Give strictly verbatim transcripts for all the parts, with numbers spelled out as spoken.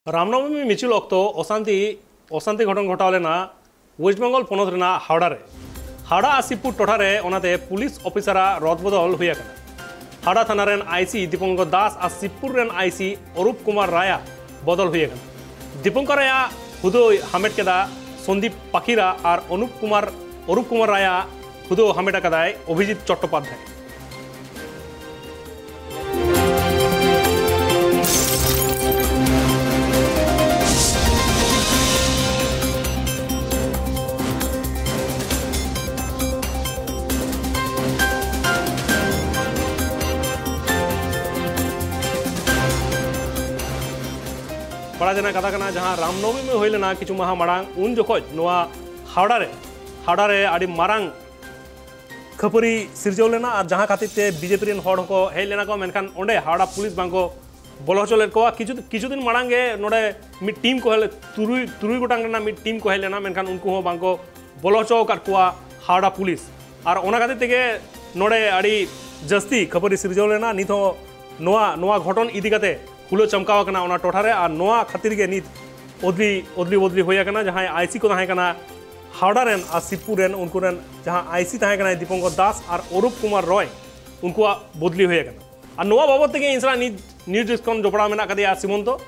ᱨᱟᱢᱱᱚᱵᱚᱢᱤ ᱢᱤᱪᱷᱤᱞ ᱚᱠᱛᱚ ᱚᱥᱟᱱᱛᱤ ᱚᱥᱟᱱᱛᱤ ᱜᱷᱚᱴᱚᱱ ᱜᱷᱚᱴᱟᱣ ᱞᱮᱱᱟ ᱳᱭᱮᱥᱴ ᱵᱮᱝᱜᱚᱞ ᱯᱚᱱᱚᱛ ᱨᱮᱱᱟᱜ ᱦᱟᱣᱲᱟ ᱨᱮ᱾ ᱦᱟᱣᱲᱟ ᱟᱨ ᱥᱤᱵᱯᱩᱨ ᱴᱚᱴᱷᱟ ᱨᱮ ᱚᱱᱟᱛᱮ ᱯᱩᱞᱤᱥ ᱚᱯᱷᱤᱥᱟᱨᱟᱜ ᱨᱚᱫ ᱵᱚᱫᱚᱞ ᱦᱩᱭ ᱟᱠᱟᱱᱟ᱾ ᱦᱟᱣᱲᱟ ᱛᱷᱟᱱᱟ ᱨᱮᱱ ᱟᱭᱥᱤ ᱫᱤᱯᱚᱝᱠᱚᱨ ᱫᱟᱥ ᱟᱨ ᱥᱤᱵᱯᱩᱨ ᱨᱮᱱ ᱟᱭᱥᱤ ᱚᱨᱩᱯ ᱠᱩᱢᱟᱨ ᱨᱟᱭᱟᱜ ᱵᱚᱫᱚᱞ ᱦᱩᱭ ᱟᱠᱟᱱᱟ᱾ ᱫᱤᱯᱚᱝᱠᱚᱨ ᱨᱟᱭᱟᱜ ᱦᱩᱫᱟᱹᱭ ᱦᱟᱢᱮᱴ ᱠᱮᱫᱟ ᱥᱚᱱᱫᱤᱯ ᱯᱟᱠᱷᱤᱨᱟ ᱟᱨ ᱚᱱᱩᱯ ᱠᱩᱢᱟᱨ, ᱚᱨᱩᱯ ᱠᱩᱢᱟᱨ ᱨᱟᱭᱟᱜ ᱦᱩᱫᱟᱹ ᱦᱟᱢᱮᱴ ᱟᱠᱟᱫᱟᱭ ᱚᱵᱷᱤᱡᱤᱛ ᱪᱚᱴᱴᱳᱯᱟᱫᱽᱫᱷᱟᱭ᱾ ᱵᱟᱲᱟᱭ ᱛᱮᱱᱟᱜ ᱠᱟᱛᱷᱟ ᱠᱟᱱᱟ, ᱡᱟᱦᱟᱸ ᱨᱟᱢᱱᱚᱵᱚᱢᱤ ᱦᱩᱭ ᱞᱮᱱᱟ ᱠᱤᱪᱷᱩ ᱢᱟᱦᱟ ᱢᱟᱲᱟᱝ, ᱩᱱ ᱡᱚᱠᱷᱚᱡ ᱱᱚᱣᱟ ᱦᱟᱣᱲᱟ ᱨᱮ, ᱦᱟᱣᱲᱟ ᱨᱮ ᱟᱹᱰᱤ ᱢᱟᱨᱟᱝ ᱠᱷᱟᱹᱯᱟᱹᱨᱤ ᱥᱤᱨᱡᱟᱹᱣ ᱞᱮᱱᱟ, ᱟᱨ ᱡᱟᱦᱟᱸ ᱠᱷᱟᱹᱛᱤᱨ ᱛᱮ ᱵᱤᱡᱮᱯᱤ ᱨᱮᱱ ᱦᱚᱲ ᱦᱚᱸᱠᱚ ᱦᱮᱡ ᱞᱮᱱᱟ ᱠᱚ, ᱢᱮᱱᱠᱷᱟᱱ ᱚᱸᱰᱮ ᱦᱟᱣᱲᱟ ᱯᱩᱞᱤᱥ ᱵᱟᱝᱠᱚ ᱵᱚᱞᱚ ᱦᱚᱪᱚ ᱞᱮᱫ ᱠᱚᱣᱟ᱾ ᱠᱤᱪᱷᱩ, ᱠᱤᱪᱷᱩ ᱫᱤᱱ ᱢᱟᱲᱟᱝ ᱜᱮ ᱱᱚᱰᱮ ᱢᱤᱫ ᱴᱤᱢ ᱠᱚ ᱦᱮᱡ ᱞᱮ-, ᱛᱩᱨᱩᱭ, ᱛᱩᱨᱩᱭ ᱜᱚᱴᱟᱝ ᱨᱮᱱᱟᱜ ᱢᱤᱫ ᱴᱤᱢ ᱠᱚ ᱦᱮᱡ ᱞᱮᱱᱟ, ᱢᱮᱱᱠᱷᱟᱱ ᱩᱱᱠᱩ ᱦᱚᱸ ᱵᱟᱝᱠᱚ ᱵᱚᱞᱚ ᱦᱚᱪᱚ ᱟᱠᱟᱫ ᱠᱚᱣᱟ ᱦᱟᱣᱲᱟ ᱯᱩᱞᱤᱥ᱾ ᱟᱨ ᱚᱱᱟ ᱠᱷᱟᱹᱛᱤᱨ ᱛᱮᱜᱮ ᱱᱚᱰᱮ ᱟᱹᱰᱤ ᱡᱟᱹᱥᱛᱤ ᱠᱷᱟᱹᱯᱟᱹᱨᱤ ᱥᱤᱨᱡᱟᱹᱣ ᱞᱮᱱᱟ᱾ ᱱᱤᱛ ᱦᱚᱸ ᱱᱚᱣᱟ, ᱱᱚᱣᱟ ᱜᱷᱚᱴᱚᱱ ᱤᱫᱤ ᱠᱟᱛᱮ ᱦᱩᱞᱟᱹ ᱪᱟᱢᱠᱟᱣ ᱟᱠᱟᱱᱟ ᱚᱱᱟ ᱴᱚᱴᱷᱟ ᱨᱮ, ᱟᱨ ᱱᱚᱣᱟ ᱠᱷᱟᱹᱛᱤᱨ ᱜᱮ ᱱᱤᱛ ᱚᱫᱞᱤ, ᱚᱫᱞᱤ ᱵᱚᱫᱞᱤ ᱦᱩᱭ ᱟᱠᱟᱱᱟ᱾ ᱡᱟᱦᱟᱸᱭ ᱟᱭᱥᱤ ᱠᱚ ᱛᱟᱦᱮᱸ ᱠᱟᱱᱟ ᱦᱟᱣᱲᱟ ᱨᱮᱱ ᱟᱨ ᱥᱤᱵᱯᱩᱨ ᱨᱮᱱ, ᱩᱱᱠᱩ ᱨᱮᱱ ᱡᱟᱦᱟᱸ ᱟᱭᱥᱤ ᱛᱟᱦᱮᱸ ᱠᱟᱱᱟᱭ ᱫᱤᱯᱚᱝᱠᱚᱨ ᱫᱟᱥ ᱟᱨ ᱚᱨᱩᱯ ᱠᱩᱢᱟᱨ ᱨᱚᱭ, ᱩᱱᱠᱩᱣᱟᱜ ᱵᱚᱫᱞᱤ ᱦᱩᱭ ᱟᱠᱟᱱᱟ᱾ ᱟᱨ ᱱᱚᱣᱟ ᱵᱟᱵᱚᱫ ᱛᱮᱜᱮ ᱤᱧ ᱥᱟᱞᱟᱜ ᱱᱤᱛ ᱱᱤᱭᱩᱡᱽ ᱰᱮᱥᱠ ᱠᱷᱚᱱ ᱡᱚᱯᱲᱟᱣ ᱢᱮᱱᱟᱜ ᱟᱠᱟᱫᱮᱭᱟ ᱥᱤᱢᱚᱱᱛᱚ᱾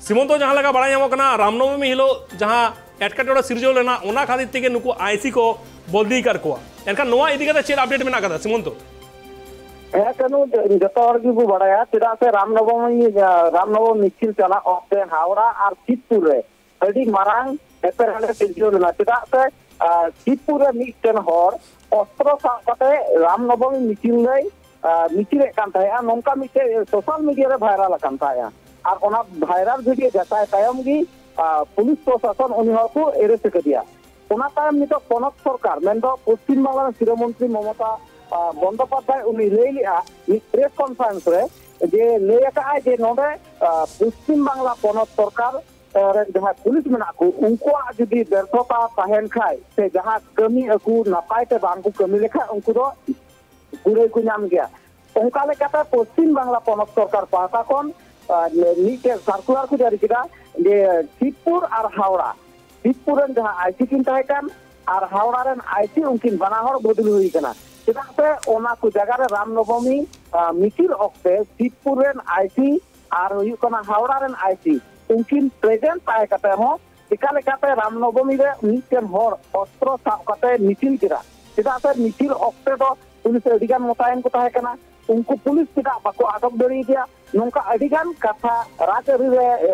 ᱥᱤᱢᱚᱱᱛᱚ, ᱡᱟᱦᱟᱸ ᱞᱮᱠᱟ ᱵᱟᱲᱟᱭ ᱧᱟᱢᱚᱜ ᱠᱟᱱᱟ, ᱨᱟᱢᱱᱚᱵᱚᱢᱤ ᱦᱤᱞᱳᱜ ᱡᱟᱦᱟᱸ ᱮᱴᱠᱮᱴᱚᱬᱮ ᱥᱤᱨᱡᱟᱹᱣ ᱞᱮᱱᱟ, ᱚᱱᱟ ᱠᱷᱟᱹᱛᱤᱨ ᱛᱮᱜᱮ ᱱᱩᱠᱩ ᱟᱭᱥᱤ ᱠᱚ ᱵᱚᱫᱞᱤ ᱟᱠᱟᱫ ᱠᱚᱣᱟ᱾ ᱮᱱᱠᱷᱟᱱ ᱱᱚᱣᱟ ᱤᱫᱤ ᱠᱟᱛᱮ ᱪᱮᱫ ᱟᱯᱰᱮᱴ ᱢᱮᱱᱟᱜ ᱟᱠᱟᱫᱟ, ᱥᱤᱢᱚᱱᱛᱚ? ᱦᱮᱸ, ᱠᱟᱹᱱᱩ, ᱡᱚᱛᱚ ᱦᱚᱲ ᱜᱮᱵᱚ ᱵᱟᱲᱟᱭᱟ, ᱪᱮᱫᱟᱜ ᱥᱮ ᱨᱟᱢᱱᱚᱵᱚᱢᱤ, ᱨᱟᱢᱱᱚᱵᱚᱢᱤ ᱢᱤᱪᱷᱤᱞ ᱪᱟᱞᱟᱜ ᱚᱠᱛᱮ ᱦᱟᱣᱲᱟ ᱟᱨ ᱥᱤᱵᱯᱩᱨ ᱨᱮ ᱟᱹᱰᱤ ᱢᱟᱨᱟᱝ ᱮᱯᱮᱨᱦᱮᱸᱰᱮᱡ ᱥᱤᱨᱡᱟᱹᱣ ᱞᱮᱱᱟ᱾ ᱪᱮᱫᱟᱜ ᱥᱮ, ᱟᱨ ᱥᱤᱵᱯᱩᱨ ᱨᱮ ᱢᱤᱫᱴᱮᱱ ᱦᱚᱲ ᱚᱥᱛᱨᱚ ᱥᱟᱵ ᱠᱟᱛᱮ ᱨᱟᱢᱱᱚᱵᱚᱢᱤ ᱢᱤᱪᱷᱤᱞ ᱨᱮᱭ, ᱟᱨ ᱢᱤᱪᱷᱤᱞᱮᱫ ᱠᱟᱱ ᱛᱟᱦᱮᱸᱜᱼᱟ, ᱱᱚᱝᱠᱟ ᱢᱤᱫᱴᱮᱡ ᱥᱳᱥᱟᱞ ᱢᱤᱰᱤᱭᱟ ᱨᱮ ᱵᱷᱟᱭᱨᱟᱞ ᱟᱠᱟᱱ ᱛᱟᱦᱮᱸᱜᱼᱟ᱾ ᱟᱨ ᱚᱱᱟ ᱵᱷᱟᱭᱨᱟᱞ ᱵᱷᱤᱰᱤᱭᱳ ᱡᱟᱪᱟᱭ ᱛᱟᱭᱚᱢ ᱜᱮ, ᱟᱨ ᱯᱩᱞᱤᱥ ᱯᱨᱚᱥᱟᱥᱚᱱ ᱩᱱᱤ ᱦᱚᱲ ᱠᱚ ᱮᱨᱮᱥᱴ ᱟᱠᱟᱫᱮᱭᱟ᱾ ᱚᱱᱟ ᱛᱟᱭᱚᱢ ᱱᱤᱛᱚᱜ ᱯᱚᱱᱚᱛ ᱥᱚᱨᱠᱟᱨ, ᱢᱮᱱᱫᱚ ᱯᱚᱥᱪᱤᱢ ᱵᱟᱝᱞᱟ ᱨᱮᱱ ᱥᱤᱨᱟᱹ ᱢᱚᱱᱛᱨᱤ ᱢᱚᱢᱚᱛᱟ, ᱟᱨ, ᱵᱚᱱᱫᱳᱯᱟᱫᱽᱫᱷᱟᱭ, ᱩᱱᱤ ᱞᱟᱹᱭ ᱞᱮᱜᱼᱟ ᱢᱤᱫ ᱯᱨᱮᱥ ᱠᱚᱱᱯᱷᱟᱨᱮᱱᱥ ᱨᱮ, ᱡᱮ ᱞᱟᱹᱭ ᱟᱠᱟᱫᱼᱟᱭ ᱡᱮ ᱱᱚᱰᱮ, ᱟᱨ, ᱯᱚᱥᱪᱤᱢ ᱵᱟᱝᱞᱟ ᱯᱚᱱᱚᱛ ᱥᱚᱨᱠᱟᱨ ᱨᱮᱱ ᱡᱟᱦᱟᱸᱭ ᱯᱩᱞᱤᱥ ᱢᱮᱱᱟᱜ ᱠᱚ, ᱩᱱᱠᱩᱣᱟᱜ ᱡᱩᱫᱤ ᱵᱮᱨᱛᱷᱚᱛᱟ ᱛᱟᱦᱮᱱ ᱠᱷᱟᱡ ᱥᱮ ᱡᱟᱦᱟᱸ ᱠᱟᱹᱢᱤ ᱟᱠᱚ ᱱᱟᱯᱟᱭ ᱛᱮ ᱵᱟᱝ ᱠᱚ ᱠᱟᱹᱢᱤ ᱞᱮᱠᱷᱟᱡ, ᱩᱱᱠᱩ ᱫᱚ ᱠᱩᱲᱟᱹᱭ ᱠᱚ ᱧᱟᱢ ᱜᱮᱭᱟ᱾ ᱚᱱᱠᱟ ᱞᱮᱠᱟᱛᱮ ᱯᱚᱥᱪᱤᱢ ᱵᱟᱝᱞᱟ ᱯᱚᱱᱚᱛ ᱥᱚᱨᱠᱟᱨ ᱯᱟᱦᱴᱟ ᱠᱷᱚᱱ ᱟᱨ ᱢᱤᱫᱴᱮᱱ ᱥᱟᱨᱠᱩᱞᱟᱨ ᱠᱚ ᱡᱟᱹᱨᱤ ᱠᱮᱫᱟ ᱡᱮ ᱥᱤᱵᱽᱯᱩᱨ ᱟᱨ ᱦᱟᱣᱲᱟ, ᱥᱤᱵᱽᱯᱩᱨ ᱨᱮᱱ ᱡᱟᱦᱟᱸ ᱟᱭᱥᱤ ᱠᱤᱱ ᱛᱟᱦᱮᱸ ᱠᱟᱱ ᱟᱨ ᱦᱟᱣᱲᱟ ᱨᱮᱱ ᱟᱭᱥᱤ, ᱩᱱᱠᱤᱱ ᱵᱟᱱᱟ ᱦᱚᱲ ᱵᱚᱫᱚᱞ ᱦᱩᱭ ᱠᱟᱱᱟ᱾ ᱪᱮᱫᱟᱜ ᱥᱮ ᱚᱱᱟ ᱠᱚ ᱡᱟᱭᱜᱟ ᱨᱮ ᱨᱟᱢ ᱱᱚᱵᱚᱢᱤ ᱟᱸ, ᱢᱤᱪᱷᱤᱞ ᱚᱠᱛᱮ ᱥᱤᱵᱽᱯᱩᱨ ᱨᱮᱱ ᱟᱭᱥᱤ ᱟᱨ ᱦᱩᱭᱩᱜ ᱠᱟᱱᱟ ᱦᱟᱣᱲᱟ ᱨᱮᱱ ᱟᱭᱥᱤ, ᱩᱱᱠᱤᱱ ᱯᱨᱮᱡᱮᱱᱴ ᱛᱟᱦᱮᱸ ᱠᱟᱛᱮ ᱦᱚᱸ ᱪᱮᱠᱟ ᱞᱮᱠᱟᱛᱮ ᱨᱟᱢ ᱱᱚᱵᱚᱢᱤ ᱨᱮ ᱢᱤᱫᱴᱮᱱ ᱦᱚᱲ ᱚᱥᱛᱨᱚ ᱥᱟᱵ ᱠᱟᱛᱮ ᱢᱤᱪᱷᱤᱞ ᱠᱮᱫᱟ? ᱪᱮᱫᱟᱜ ᱥᱮ ᱢᱤᱪᱷᱤᱞ ᱚᱠᱛᱮ ᱫᱚ ᱯᱩᱞᱤᱥ ᱟᱹᱰᱤ ᱜᱟᱱ ᱢᱚᱛᱟᱭᱮᱱ ᱠᱚ ᱛᱟᱦᱮᱸ ᱠᱟᱱᱟ, ᱩᱱᱠᱩ ᱯᱩᱞᱤᱥ ᱪᱮᱫᱟᱜ ᱵᱟᱠᱚ ᱟᱴᱚᱠ ᱫᱟᱲᱮᱭᱟᱫᱮᱭᱟ? ᱱᱚᱝᱠᱟ ᱟᱹᱰᱤ ᱜᱟᱱ ᱠᱟᱛᱷᱟ ᱨᱟᱡᱽᱟᱹᱨᱤ ᱨᱮ, ᱮ,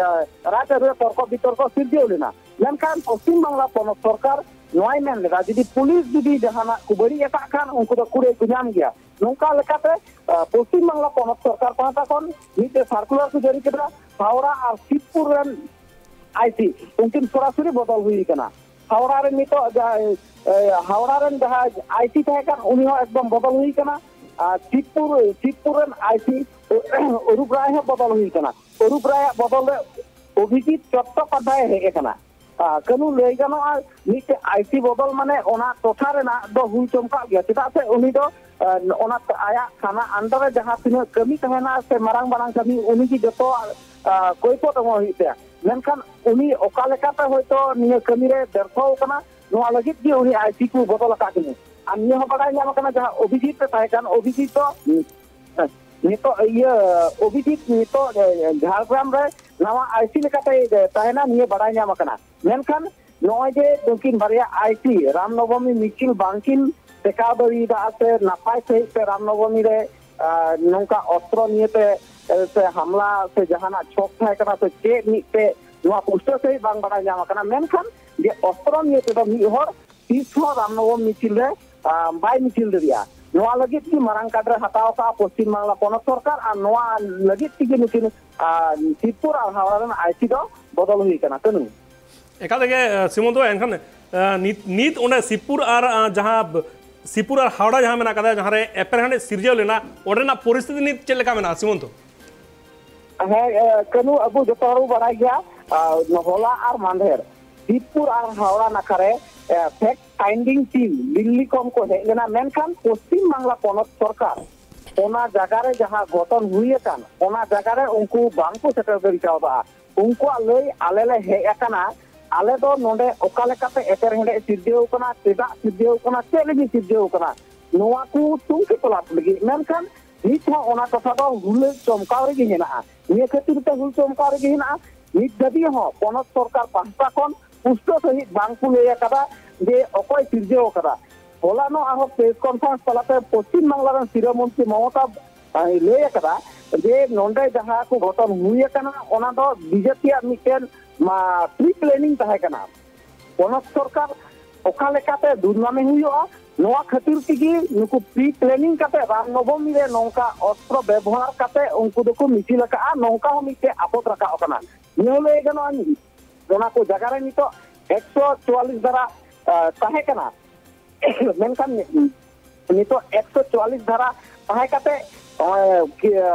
ᱨᱟᱡᱽᱟᱹᱨᱤ ᱨᱮ ᱛᱚᱨᱠᱚ ᱵᱤᱛᱚᱨᱠᱚ ᱥᱤᱨᱡᱟᱹᱣ ᱞᱮᱱᱟ᱾ ᱢᱮᱱᱠᱷᱟᱱ ᱯᱚᱥᱪᱤᱢ ᱵᱟᱝᱞᱟ ᱯᱚᱱᱚᱛ ᱥᱚᱨᱠᱟᱨ ᱱᱚᱣᱟᱭ ᱢᱮᱱ ᱞᱮᱫᱟ, ᱡᱩᱫᱤ ᱯᱩᱞᱤᱥ ᱡᱩᱫᱤ ᱡᱟᱦᱟᱱᱟᱜ ᱠᱚ ᱵᱟᱹᱲᱤᱡ ᱟᱠᱟᱫ ᱠᱷᱟᱱ, ᱩᱱᱠᱩ ᱫᱚ ᱠᱩᱲᱟᱹᱭ ᱠᱚ ᱧᱟᱢ ᱜᱮᱭᱟ᱾ ᱱᱚᱝᱠᱟ ᱞᱮᱠᱟᱛᱮ, ᱮ, ᱯᱚᱥᱪᱤᱢ ᱵᱟᱝᱞᱟ ᱯᱚᱱᱚᱛ ᱥᱚᱨᱠᱟᱨ ᱯᱟᱦᱴᱟ ᱠᱷᱚᱱ ᱢᱤᱫᱴᱮᱱ ᱥᱟᱨᱠᱩᱞᱟᱨ ᱠᱚ ᱡᱟᱹᱨᱤ ᱠᱮᱫᱟ᱾ ᱦᱟᱣᱲᱟ ᱟᱨ ᱥᱤᱵᱽᱯᱩᱨ ᱨᱮᱱ ᱟᱭᱥᱤ, ᱩᱱᱠᱤᱱ ᱥᱚᱨᱟᱥᱚᱨᱤ ᱵᱚᱫᱚᱞ ᱦᱩᱭ ᱟᱠᱟᱱᱟ᱾ ᱦᱟᱣᱲᱟ ᱨᱮ ᱱᱤᱛᱚᱜ ᱡᱟᱦᱟᱸᱭ, ᱮ, ᱦᱟᱣᱲᱟ ᱨᱮᱱ ᱡᱟᱦᱟᱸᱭ ᱟᱭᱥᱤ ᱛᱟᱦᱮᱸ ᱠᱟᱱ, ᱩᱱᱤ ᱦᱚᱸ ᱮᱠᱫᱚᱢ ᱵᱚᱫᱚᱞ ᱦᱩᱭ ᱟᱠᱟᱱᱟ᱾ ᱟᱨ ᱥᱤᱵᱽᱯᱩᱨ, ᱥᱤᱵᱽᱯᱩᱨ ᱨᱮᱱ ᱟᱭᱥᱤ ᱚᱨᱩᱯ ᱨᱟᱭ ᱦᱚᱸ ᱵᱚᱫᱚᱞ ᱦᱩᱭ ᱟᱠᱟᱱᱟ᱾ ᱚᱨᱩᱯ ᱨᱟᱭᱟᱜ ᱵᱚᱫᱚᱞ ᱨᱮ ᱚᱵᱷᱤᱡᱤᱛ ᱪᱚᱴᱴᱳᱯᱟᱫᱽᱫᱷᱟᱭ ᱦᱮᱡ ᱟᱠᱟᱱᱟ᱾ ᱟᱨ ᱠᱟᱹᱱᱩ, ᱞᱟᱹᱭ ᱜᱟᱱᱚᱜᱼᱟ, ᱢᱤᱫᱴᱮᱡ ᱟᱭᱥᱤ ᱵᱚᱫᱚᱞ ᱢᱟᱱᱮ ᱚᱱᱟ ᱴᱚᱴᱷᱟ ᱨᱮᱱᱟᱜ ᱫᱚ ᱦᱩᱭ ᱪᱚᱢᱠᱟᱜ ᱜᱮᱭᱟ, ᱪᱮᱫᱟᱜ ᱥᱮ ᱩᱱᱤ ᱫᱚ, ᱮ, ᱚᱱᱟ ᱟᱭᱟᱜ ᱛᱷᱟᱱᱟ ᱟᱱᱰᱟᱨ ᱨᱮ ᱡᱟᱦᱟᱸ ᱛᱤᱱᱟᱹᱜ ᱠᱟᱹᱢᱤ ᱛᱟᱦᱮᱱᱟ ᱥᱮ ᱢᱟᱨᱟᱝ ᱢᱟᱨᱟᱝ ᱠᱟᱹᱢᱤ, ᱩᱱᱤ ᱜᱮ ᱡᱚᱛᱚ, ᱮ, ᱠᱚᱭᱯᱚᱫ ᱮᱢᱚᱜ ᱦᱩᱭᱩᱜ ᱛᱟᱭᱟ᱾ ᱢᱮᱱᱠᱷᱟᱱ ᱩᱱᱤ ᱚᱠᱟ ᱞᱮᱠᱟᱛᱮ ᱦᱚᱭᱛᱳ ᱱᱤᱭᱟᱹ ᱠᱟᱹᱢᱤ ᱨᱮ ᱵᱮᱨᱛᱷᱚ ᱟᱠᱟᱱᱟ, ᱱᱚᱣᱟ ᱞᱟᱹᱜᱤᱫ ᱜᱮ ᱩᱱᱤ ᱟᱭᱥᱤ ᱠᱚ ᱵᱚᱫᱚᱞ ᱟᱠᱟᱫ ᱠᱤᱱᱟ᱾ ᱟᱨ ᱱᱤᱭᱟᱹ ᱦᱚᱸ ᱵᱟᱰᱟᱭ ᱧᱟᱢ ᱟᱠᱟᱱᱟ, ᱡᱟᱦᱟᱸ ᱚᱵᱷᱤᱡᱤᱛ ᱨᱮ ᱛᱟᱦᱮᱸ ᱠᱟᱱ, ᱚᱵᱷᱤᱡᱤᱛ ᱫᱚ, ᱮ, ᱱᱤᱛᱚᱜ ᱤᱭᱟᱹ, ᱚᱵᱷᱤᱡᱤᱛ ᱱᱤᱛᱚᱜ, ᱮ, ᱡᱷᱟᱲᱜᱨᱟᱢ ᱨᱮ ᱱᱟᱣᱟ ᱟᱭᱥᱤ ᱞᱮᱠᱟᱛᱮ, ᱮ, ᱛᱟᱦᱮᱱᱟ, ᱱᱤᱭᱟᱹ ᱵᱟᱰᱟᱭ ᱧᱟᱢ ᱟᱠᱟᱱᱟ᱾ ᱢᱮᱱᱠᱷᱟᱱ ᱱᱚᱜᱼᱚᱭ ᱡᱮ ᱱᱩᱠᱤᱱ ᱵᱟᱨᱭᱟ ᱟᱭᱥᱤ ᱨᱟᱢᱱᱚᱵᱚᱢᱤ ᱢᱤᱪᱷᱤᱞ ᱵᱟᱝᱠᱤᱱ ᱴᱮᱠᱟᱣ ᱫᱟᱲᱮᱭᱟᱫᱟ ᱥᱮ ᱱᱟᱯᱟᱭ ᱥᱟᱺᱦᱤᱡ ᱛᱮ ᱨᱟᱢᱱᱚᱵᱚᱢᱤ ᱨᱮ, ᱟ, ᱱᱚᱝᱠᱟ ᱚᱥᱛᱨᱚ ᱱᱤᱭᱮᱛᱮ, ᱮ, ᱥᱮ ᱦᱟᱢᱞᱟ ᱥᱮ ᱡᱟᱦᱟᱱᱟᱜ ᱪᱷᱚᱠ ᱛᱟᱦᱮᱸ ᱠᱟᱱᱟ ᱥᱮ ᱪᱮᱫ ᱢᱤᱫᱴᱮᱡ, ᱱᱚᱣᱟ ᱯᱩᱥᱴᱟᱹᱣ ᱥᱟᱺᱦᱤᱡ ᱵᱟᱝ ᱵᱟᱰᱟᱭ ᱧᱟᱢ ᱟᱠᱟᱱᱟ᱾ ᱢᱮᱱᱠᱷᱟᱱ ᱡᱮ ᱚᱥᱛᱨᱚ ᱱᱤᱭᱮ ᱛᱮᱫᱚ ᱢᱤᱫ ᱦᱚᱲ ᱛᱤᱥ ᱦᱚᱸ ᱨᱟᱢᱱᱚᱵᱚᱢ ᱢᱤᱪᱷᱤᱞ ᱨᱮ, ᱟ, ᱵᱟᱭ ᱢᱤᱪᱷᱤᱞ ᱫᱟᱲᱮᱭᱟᱜᱼᱟ᱾ ᱱᱚᱣᱟ ᱞᱟᱹᱜᱤᱫ ᱜᱮ ᱢᱟᱨᱟᱝ ᱠᱟᱰ ᱨᱮ ᱦᱟᱛᱟᱣ ᱟᱠᱟᱫᱼᱟ ᱯᱚᱥᱪᱤᱢ ᱵᱟᱝᱞᱟ ᱯᱚᱱᱚᱛ ᱥᱚᱨᱠᱟᱨ, ᱟᱨ ᱱᱚᱣᱟ ᱞᱟᱹᱜᱤᱫ ᱛᱮᱜᱮ ᱱᱩᱠᱤᱱ, ᱟ, ᱥᱤᱵᱽᱯᱩᱨ ᱟᱨ ᱦᱟᱣᱲᱟ ᱨᱮᱱ ᱟᱭᱥᱤ ᱫᱚ ᱵᱚᱫᱚᱞ ᱦᱩᱭ ᱟᱠᱟᱱᱟ᱾ ᱠᱟᱹᱱᱩ᱾ ᱮᱠᱟᱞ ᱛᱮᱜᱮ, ᱟ, ᱥᱤᱢᱚᱱᱛᱚ, ᱮᱱᱠᱷᱟᱱ, ᱟ, ᱱᱤᱛ, ᱱᱤᱛ ᱚᱸᱰᱮ ᱥᱤᱵᱽᱯᱩᱨ ᱟᱨ, ᱟ, ᱡᱟᱦᱟᱸ ᱵ-, ᱥᱤᱵᱽᱯᱩᱨ ᱟᱨ ᱦᱟᱣᱲᱟ ᱡᱟᱦᱟᱸ ᱢᱮᱱᱟᱜ ᱟᱠᱟᱫᱟ, ᱡᱟᱦᱟᱸ ᱨᱮ ᱮᱯᱮᱨᱦᱮᱸᱰᱮᱡ ᱥᱤᱨᱡᱟᱹᱣ ᱞᱮᱱᱟ, ᱚᱸᱰᱮᱱᱟᱜ ᱯᱚᱨᱤᱥᱛᱷᱤᱛᱤ ᱱᱤᱛ ᱪᱮᱫ ᱞᱮᱠᱟ ᱢᱮᱱᱟᱜᱼᱟ, ᱥᱤᱢᱚᱱᱛᱚ? ᱦᱮᱸ, ᱮ, ᱠᱟᱹᱱᱩ, ᱟᱵᱚ ᱡᱚᱛᱚ ᱦᱚᱲ ᱵᱚ ᱵᱟᱲᱟᱭ ᱜᱮᱭᱟ, ᱟ, ᱦᱚᱞᱟ ᱟᱨ ᱢᱟᱱᱫᱷᱮᱨ ᱥᱤᱵᱽᱯᱩᱨ ᱟᱨ ᱦᱟᱣᱲᱟ ᱱᱟᱠᱷᱟ ᱨᱮ, ᱮ, ᱯᱷᱮᱠᱴ ᱯᱷᱟᱭᱤᱱᱰᱤᱝ ᱴᱤᱢ ᱫᱤᱞᱞᱤ ᱠᱷᱚᱱ ᱠᱚ ᱦᱮᱡ ᱞᱮᱱᱟ, ᱢᱮᱱᱠᱷᱟᱱ ᱯᱚᱥᱪᱤᱢ ᱵᱟᱝᱞᱟ ᱯᱚᱱᱚᱛ ᱥᱚᱨᱠᱟᱨ ᱚᱱᱟ ᱡᱟᱭᱜᱟ ᱨᱮ ᱡᱟᱦᱟᱸ ᱜᱷᱚᱴᱚᱱ ᱦᱩᱭ ᱟᱠᱟᱱ, ᱚᱱᱟ ᱡᱟᱭᱜᱟ ᱨᱮ ᱩᱱᱠᱩ ᱵᱟᱝ ᱠᱚ ᱥᱮᱴᱮᱨ ᱫᱟᱲᱮ ᱠᱟᱣᱫᱟ᱾ ᱩᱱᱠᱩᱣᱟᱜ ᱞᱟᱹᱭ, "ᱟᱞᱮ ᱞᱮ ᱦᱮᱡ ᱟᱠᱟᱱᱟ, ᱟᱞᱮ ᱫᱚ ᱱᱚᱰᱮ ᱚᱠᱟ ᱞᱮᱠᱟᱛᱮ ᱮᱯᱮᱨᱦᱮᱸᱰᱮᱡ ᱥᱤᱨᱡᱟᱹᱣ ᱠᱟᱱᱟ, ᱪᱮᱫᱟᱜ ᱥᱤᱨᱡᱟᱹᱣ ᱠᱟᱱᱟ, ᱪᱮᱫ ᱞᱟᱹᱜᱤᱫ ᱥᱤᱨᱡᱟᱹᱣ ᱠᱟᱱᱟ, ᱱᱚᱣᱟ ᱠᱚ ᱛᱩᱱᱠᱷᱤ ᱛᱚᱞᱟᱥ ᱞᱟᱹᱜᱤᱫ᱾" ᱢᱮᱱᱠᱷᱟᱱ ᱱᱤᱛ ᱦᱚᱸ ᱚᱱᱟ ᱴᱚᱴᱷᱟ ᱫᱚ ᱦᱩᱞᱟᱹ ᱪᱚᱢᱠᱟᱣ ᱨᱮᱜᱮ ᱦᱮᱱᱟᱜᱼᱟ᱾ ᱱᱤᱭᱟᱹ ᱠᱷᱟᱹᱛᱤᱨ ᱛᱮ ᱦᱩᱞ ᱪᱚᱢᱠᱟᱣ ᱨᱮᱜᱮ ᱦᱮᱱᱟᱜᱼᱟ᱾ ᱱᱤᱛ ᱫᱷᱟᱹᱵᱤᱡ ᱦᱚᱸ ᱯᱚᱱᱚᱛ ᱥᱚᱨᱠᱟᱨ ᱯᱟᱦᱴᱟ ᱠᱷᱚᱱ ᱯᱩᱥᱴᱟᱹᱣ ᱥᱟᱺᱦᱤᱡ ᱵᱟᱝ ᱠᱚ ᱞᱟᱹᱭ ᱟᱠᱟᱫᱟ ᱡᱮ ᱚᱠᱚᱭ ᱥᱤᱨᱡᱟᱹᱣ ᱟᱠᱟᱫᱟ᱾ ᱦᱚᱞᱟᱱᱚᱜ ᱟᱨᱦᱚᱸ ᱯᱨᱮᱥ ᱠᱚᱱᱯᱷᱟᱨᱮᱱᱥ ᱛᱟᱞᱟᱛᱮ ᱯᱚᱥᱪᱤᱢ ᱵᱟᱝᱞᱟ ᱨᱮᱱ ᱥᱤᱨᱟᱹ ᱢᱚᱱᱛᱨᱤ ᱢᱚᱢᱚᱛᱟ, ᱟᱭ, ᱞᱟᱹᱭ ᱟᱠᱟᱫᱟ ᱡᱮ ᱱᱚᱰᱮ ᱡᱟᱦᱟᱸ ᱠᱚ ᱜᱷᱚᱴᱚᱱ ᱦᱩᱭ ᱟᱠᱟᱱᱟ, ᱚᱱᱟ ᱫᱚ ᱵᱤᱡᱮᱯᱤᱭᱟᱜ ᱢᱤᱫᱴᱮᱱ, ᱢᱟ, ᱯᱨᱤ ᱯᱞᱮᱱᱤᱝ ᱛᱟᱦᱮᱸ ᱠᱟᱱᱟ᱾ ᱯᱚᱱᱚᱛ ᱥᱚᱨᱠᱟᱨ ᱚᱠᱟ ᱞᱮᱠᱟᱛᱮ ᱫᱩᱨᱱᱟᱢᱮ ᱦᱩᱭᱩᱜᱼᱟ, ᱱᱚᱣᱟ ᱠᱷᱟᱹᱛᱤᱨ ᱛᱮᱜᱮ ᱱᱩᱠᱩ ᱯᱨᱤ ᱯᱞᱮᱱᱤᱝ ᱠᱟᱛᱮ ᱨᱟᱢᱱᱚᱵᱚᱢᱤ ᱨᱮ ᱱᱚᱝᱠᱟ ᱚᱥᱛᱨᱚ ᱵᱮᱵᱚᱦᱟᱨ ᱠᱟᱛᱮ ᱩᱱᱠᱩ ᱫᱚᱠᱚ ᱢᱤᱪᱷᱤᱞ ᱟᱠᱟᱫᱼᱟ, ᱱᱚᱝᱠᱟ ᱦᱚᱸ ᱢᱤᱫᱴᱮᱡ ᱟᱯᱚᱫ ᱨᱟᱠᱟᱵ ᱟᱠᱟᱱᱟ᱾ ᱱᱤᱭᱟᱹ ᱦᱚᱸ ᱞᱟᱹᱭ ᱜᱟᱱᱚᱜᱼᱟ, ᱚᱱᱟ ᱠᱚ ᱡᱟᱭᱜᱟ ᱨᱮ ᱱᱤᱛᱚᱜ ᱮᱠᱥᱚ ᱪᱩᱣᱟᱞᱤᱥ ᱫᱷᱟᱨᱟ, ᱟ, ᱛᱟᱦᱮᱸ ᱠᱟᱱᱟ᱾ ᱢᱮᱱᱠᱷᱟᱱ ᱱᱤᱛᱚᱜ ᱮᱠᱥᱚ ᱪᱩᱣᱟᱞᱤᱥ ᱫᱷᱟᱨᱟ ᱛᱟᱦᱮᱸ ᱠᱟᱛᱮ, ᱱᱚᱜᱼᱚᱭ ᱠᱤ, ᱟ,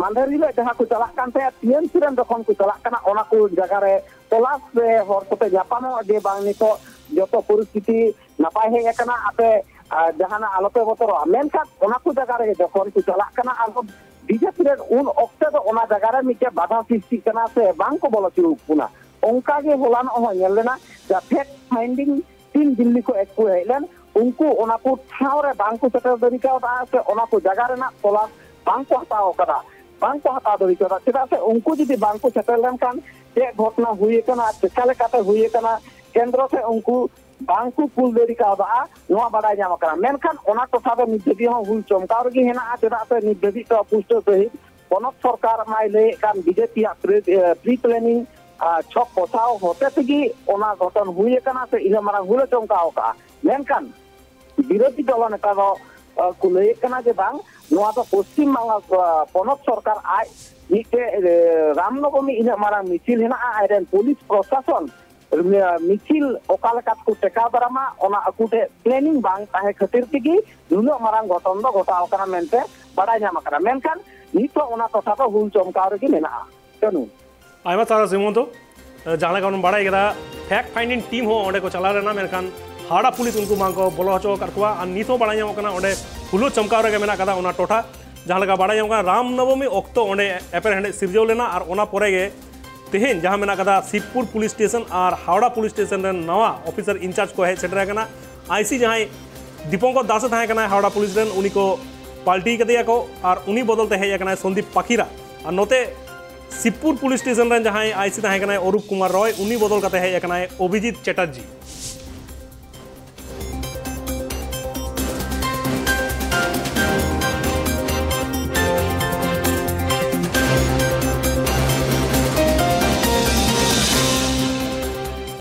ᱢᱟᱫᱷᱮᱨ ᱦᱤᱞᱳᱜ ᱡᱟᱦᱟᱸ ᱠᱚ ᱪᱟᱞᱟᱜ ᱠᱟᱱ ᱛᱟᱦᱮᱸᱫ, ᱴᱤ ᱮᱢ ᱥᱤ ᱨᱮᱱ ᱡᱚᱠᱷᱚᱱ ᱠᱚ ᱪᱟᱞᱟᱜ ᱠᱟᱱᱟ, ᱚᱱᱟ ᱠᱚ ᱡᱟᱭᱜᱟ ᱨᱮ ᱛᱚᱞᱟᱥ ᱨᱮ ᱦᱚᱲ ᱥᱟᱛᱮ ᱧᱟᱯᱟᱢᱚᱜ ᱡᱮ ᱵᱟᱝ ᱱᱤᱛᱚᱜ ᱡᱚᱛᱚ ᱯᱚᱨᱤᱥᱛᱷᱤᱛᱤ ᱱᱟᱯᱟᱭ ᱦᱮᱡ ᱟᱠᱟᱱᱟ, ᱟᱯᱮ, ᱟ, ᱡᱟᱦᱟᱱᱟᱜ ᱟᱞᱚᱯᱮ ᱵᱚᱛᱚᱨᱚᱜᱼᱟ᱾ ᱢᱮᱱᱠᱷᱟᱱ ᱚᱱᱟ ᱠᱚ ᱡᱟᱭᱜᱟ ᱨᱮ ᱡᱚᱠᱷᱚᱱ ᱠᱚ ᱪᱟᱞᱟᱜ ᱠᱟᱱᱟ, ᱟᱨᱦᱚᱸ ᱵᱤᱡᱮᱯᱤ ᱨᱮᱱ ᱩᱱ ᱚᱠᱛᱮ ᱫᱚ ᱚᱱᱟ ᱡᱟᱭᱜᱟ ᱨᱮ ᱢᱤᱫᱴᱮᱱ ᱵᱟᱫᱷᱟ ᱥᱨᱤᱥᱴᱤᱜ ᱠᱟᱱᱟ ᱥᱮ ᱵᱟᱝ ᱠᱚ ᱵᱚᱞᱚ ᱦᱚᱪᱚ ᱠᱚ ᱠᱟᱱᱟ᱾ ᱚᱱᱠᱟ ᱜᱮ ᱦᱚᱞᱟᱱᱚᱜ ᱦᱚᱸ ᱧᱮᱞ ᱞᱮᱱᱟ, ᱡᱟ ᱯᱷᱮᱠᱴ ᱯᱷᱟᱭᱤᱱᱰᱤᱝ ᱴᱤᱢ ᱫᱤᱞᱞᱤ ᱠᱷᱚᱱ ᱮᱠ ᱠᱚ ᱦᱮᱡ ᱞᱮᱱ, ᱩᱱᱠᱩ ᱚᱱᱟ ᱠᱚ ᱴᱷᱟᱶ ᱨᱮ ᱵᱟᱝ ᱠᱚ ᱥᱮᱴᱮᱨ ᱫᱟᱲᱮ ᱠᱟᱣᱫᱟ ᱥᱮ ᱚᱱᱟ ᱠᱚ ᱡᱟᱭᱜᱟ ᱨᱮᱱᱟᱜ ᱛᱚᱞᱟᱥ ᱵᱟᱝ ᱠᱚ ᱦᱟᱛᱟᱣ ᱠᱟᱫᱟ, ᱵᱟᱝ ᱠᱚ ᱦᱟᱛᱟᱣ ᱫᱟᱲᱮ ᱠᱟᱣᱫᱟ᱾ ᱪᱮᱫᱟᱜ ᱥᱮ ᱩᱱᱠᱩ ᱡᱩᱫᱤ ᱵᱟᱝ ᱠᱚ ᱥᱮᱴᱮᱨ ᱞᱮᱱᱠᱷᱟᱱ ᱪᱮᱫ ᱜᱷᱚᱴᱚᱱᱟ ᱦᱩᱭ ᱟᱠᱟᱱᱟ, ᱪᱮᱠᱟ ᱞᱮᱠᱟᱛᱮ ᱦᱩᱭ ᱟᱠᱟᱱᱟ, ᱠᱮᱱᱫᱨᱚ ᱥᱮ ᱩᱱᱠᱩ ᱵᱟᱝ ᱠᱚ ᱠᱩᱞ ᱫᱟᱲᱮ ᱠᱟᱣᱫᱟ, ᱱᱚᱣᱟ ᱵᱟᱰᱟᱭ ᱧᱟᱢ ᱟᱠᱟᱱᱟ᱾ ᱢᱮᱱᱠᱷᱟᱱ ᱚᱱᱟ ᱴᱚᱴᱷᱟ ᱫᱚ ᱱᱤᱛ ᱫᱷᱟᱹᱵᱤᱡ ᱦᱚᱸ ᱦᱩᱞ ᱪᱚᱢᱠᱟᱣ ᱨᱮᱜᱮ ᱦᱮᱱᱟᱜᱼᱟ᱾ ᱪᱮᱫᱟᱜ ᱥᱮ ᱱᱤᱛ ᱫᱷᱟᱹᱵᱤᱡ ᱛᱮ ᱯᱩᱥᱴᱟᱹᱣ ᱥᱟᱹᱦᱤᱡ ᱯᱚᱱᱚᱛ ᱥᱚᱨᱠᱟᱨ ᱢᱟᱭ ᱞᱟᱹᱭᱮᱫ ᱠᱟᱱ ᱵᱤᱡᱮᱯᱤᱭᱟᱜ ᱯᱨᱤ, ᱮ, ᱯᱨᱤ ᱯᱞᱮᱱᱤᱝ, ᱟ, ᱪᱷᱚᱠ ᱠᱚᱥᱟᱣ ᱦᱚᱛᱮ ᱛᱮᱜᱮ ᱚᱱᱟ ᱜᱷᱚᱴᱚᱱ ᱦᱩᱭ ᱟᱠᱟᱱᱟ ᱥᱮ ᱤᱱᱟᱹᱜ ᱢᱟᱨᱟᱝ ᱦᱩᱞᱮ ᱪᱚᱢᱠᱟᱣ ᱟᱠᱟᱫᱼᱟ᱾ ᱢᱮᱱᱠᱷᱟᱱ ᱵᱤᱨᱳᱫᱷᱤ ᱫᱚᱞ ᱱᱮᱛᱟ ᱫᱚ, ᱟ, ᱠᱚ ᱞᱟᱹᱭᱮᱫ ᱠᱟᱱᱟ ᱡᱮ ᱵᱟᱝ, ᱱᱚᱣᱟ ᱫᱚ ᱯᱚᱥᱪᱤᱢ ᱵᱟᱝᱞᱟ, ᱟ, ᱯᱚᱱᱚᱛ ᱥᱚᱨᱠᱟᱨ ᱟᱡ ᱢᱤᱫᱴᱮᱡ, ᱮ, ᱨᱟᱢᱱᱚᱵᱚᱢᱤ ᱤᱱᱟᱹᱜ ᱢᱟᱨᱟᱝ ᱢᱤᱪᱷᱤᱞ ᱦᱮᱱᱟᱜᱼᱟ, ᱟᱡᱨᱮᱱ ᱯᱩᱞᱤᱥ ᱯᱨᱚᱥᱟᱥᱚᱱ ᱢᱤᱪᱷᱤᱞ ᱚᱠᱟ ᱞᱮᱠᱟ ᱛᱮᱠᱚ ᱴᱮᱠᱟᱣ ᱫᱟᱨᱟᱢᱟ, ᱚᱱᱟ ᱟᱠᱚ ᱴᱷᱮᱱ ᱯᱞᱮᱱᱤᱝ ᱵᱟᱝ ᱛᱟᱦᱮᱸ ᱠᱷᱟᱹᱛᱤᱨ ᱛᱮᱜᱮ ᱱᱩᱱᱟᱹᱜ ᱢᱟᱨᱟᱝ ᱜᱷᱚᱴᱚᱱ ᱫᱚ ᱜᱷᱚᱴᱟᱣ ᱟᱠᱟᱱᱟ ᱢᱮᱱᱛᱮ ᱵᱟᱰᱟᱭ ᱧᱟᱢ ᱟᱠᱟᱱᱟ᱾ ᱢᱮᱱᱠᱷᱟᱱ ᱱᱤᱛ ᱦᱚᱸ ᱚᱱᱟ ᱴᱚᱴᱷᱟ ᱫᱚ ᱦᱩᱞ ᱪᱚᱢᱠᱟᱣ ᱨᱮᱜᱮ ᱢᱮᱱᱟᱜᱼᱟ᱾ ᱠᱟᱹᱱᱩ᱾ ᱟᱭᱢᱟ ᱥᱟᱨᱦᱟᱣ ᱥᱤᱢᱚᱱᱛᱚ᱾ ᱡᱟᱦᱟᱸ ᱞᱮᱠᱟ ᱵᱚᱱ ᱵᱟᱲᱟᱭ ᱠᱮᱫᱟ, ᱯᱷᱮᱠᱴ ᱯᱷᱟᱭᱤᱱᱰᱤᱝ ᱴᱤᱢ ᱦᱚᱸ ᱚᱸᱰᱮ ᱠᱚ ᱪᱟᱞᱟᱣ ᱞᱮᱱᱟ, ᱢᱮᱱᱠᱷᱟᱱ ᱦᱟᱣᱲᱟ ᱯᱩᱞᱤᱥ ᱩᱱᱠᱩ ᱵᱟᱝ ᱠᱚ ᱵᱚᱞᱚ ᱦᱚᱪᱚ ᱟᱠᱟᱫ ᱠᱚᱣᱟ᱾ ᱟᱨ ᱱᱤᱛ ᱦᱚᱸ ᱵᱟᱲᱟᱭ ᱧᱟᱢᱚᱜ ᱠᱟᱱᱟ, ᱚᱸᱰᱮ ᱦᱩᱞᱟᱹ ᱪᱚᱢᱠᱟᱣ ᱨᱮᱜᱮ ᱢᱮᱱᱟᱜ ᱠᱟᱫᱟ ᱚᱱᱟ ᱴᱚᱴᱷᱟ᱾ ᱡᱟᱦᱟᱸ ᱞᱮᱠᱟ ᱵᱟᱲᱟᱭ ᱧᱟᱢᱚᱜ ᱠᱟᱱᱟ, ᱨᱟᱢ ᱱᱚᱵᱚᱢᱤ ᱚᱠᱛᱚ ᱚᱸᱰᱮ ᱮᱯᱮᱨᱦᱮᱸᱰᱮᱡ ᱥᱤᱨᱡᱟᱹᱣ ᱞᱮᱱᱟ ᱟᱨ ᱚᱱᱟ ᱯᱚᱨᱮ ᱜᱮ ᱛᱮᱦᱮᱧ ᱡᱟᱦᱟᱸ ᱢᱮᱱᱟᱜ ᱠᱟᱫᱟ ᱥᱤᱵᱽᱯᱩᱨ ᱯᱩᱞᱤᱥ ᱥᱴᱮᱥᱚᱱ ᱟᱨ ᱦᱟᱣᱲᱟ ᱯᱩᱞᱤᱥ ᱥᱴᱮᱥᱚᱱ ᱨᱮᱱ ᱱᱟᱣᱟ ᱚᱯᱷᱤᱥᱟᱨ ᱤᱱᱪᱟᱨᱡᱽ ᱠᱚ ᱦᱮᱡ ᱥᱮᱴᱮᱨ ᱟᱠᱟᱱᱟ᱾ ᱟᱭᱥᱤ ᱡᱟᱦᱟᱸᱭ ᱫᱤᱯᱚᱝᱠᱚᱨ ᱫᱟᱥ ᱮ ᱛᱟᱦᱮᱸ ᱠᱟᱱᱟ ᱦᱟᱣᱲᱟ ᱯᱩᱞᱤᱥ ᱨᱮᱱ, ᱩᱱᱤ ᱠᱚ ᱯᱟᱞᱴᱤ ᱠᱟᱫᱮᱭᱟ ᱠᱚ ᱟᱨ ᱩᱱᱤ ᱵᱚᱫᱚᱞ ᱛᱮ ᱦᱮᱡ ᱟᱠᱟᱱᱟᱭ ᱥᱚᱱᱫᱤᱯ ᱯᱟᱠᱷᱤᱨᱟ᱾ ᱟᱨ ᱱᱚᱛᱮ ᱥᱤᱵᱽᱯᱩᱨ ᱯᱩᱞᱤᱥ ᱥᱴᱮᱥᱚᱱ ᱨᱮᱱ ᱡᱟᱦᱟᱸᱭ ᱟᱭᱥᱤ ᱛᱟᱦᱮᱸ ᱠᱟᱱᱟᱭ ᱚᱨᱩᱯ ᱠᱩᱢᱟᱨ ᱨᱚᱭ, ᱩᱱᱤ ᱵᱚᱫᱚᱞ ᱠᱟᱛᱮ ᱦᱮᱡ ᱟᱠᱟᱱᱟᱭ ᱚᱵᱷᱤᱡᱤᱛ ᱪᱮᱴᱟᱨᱡᱤ᱾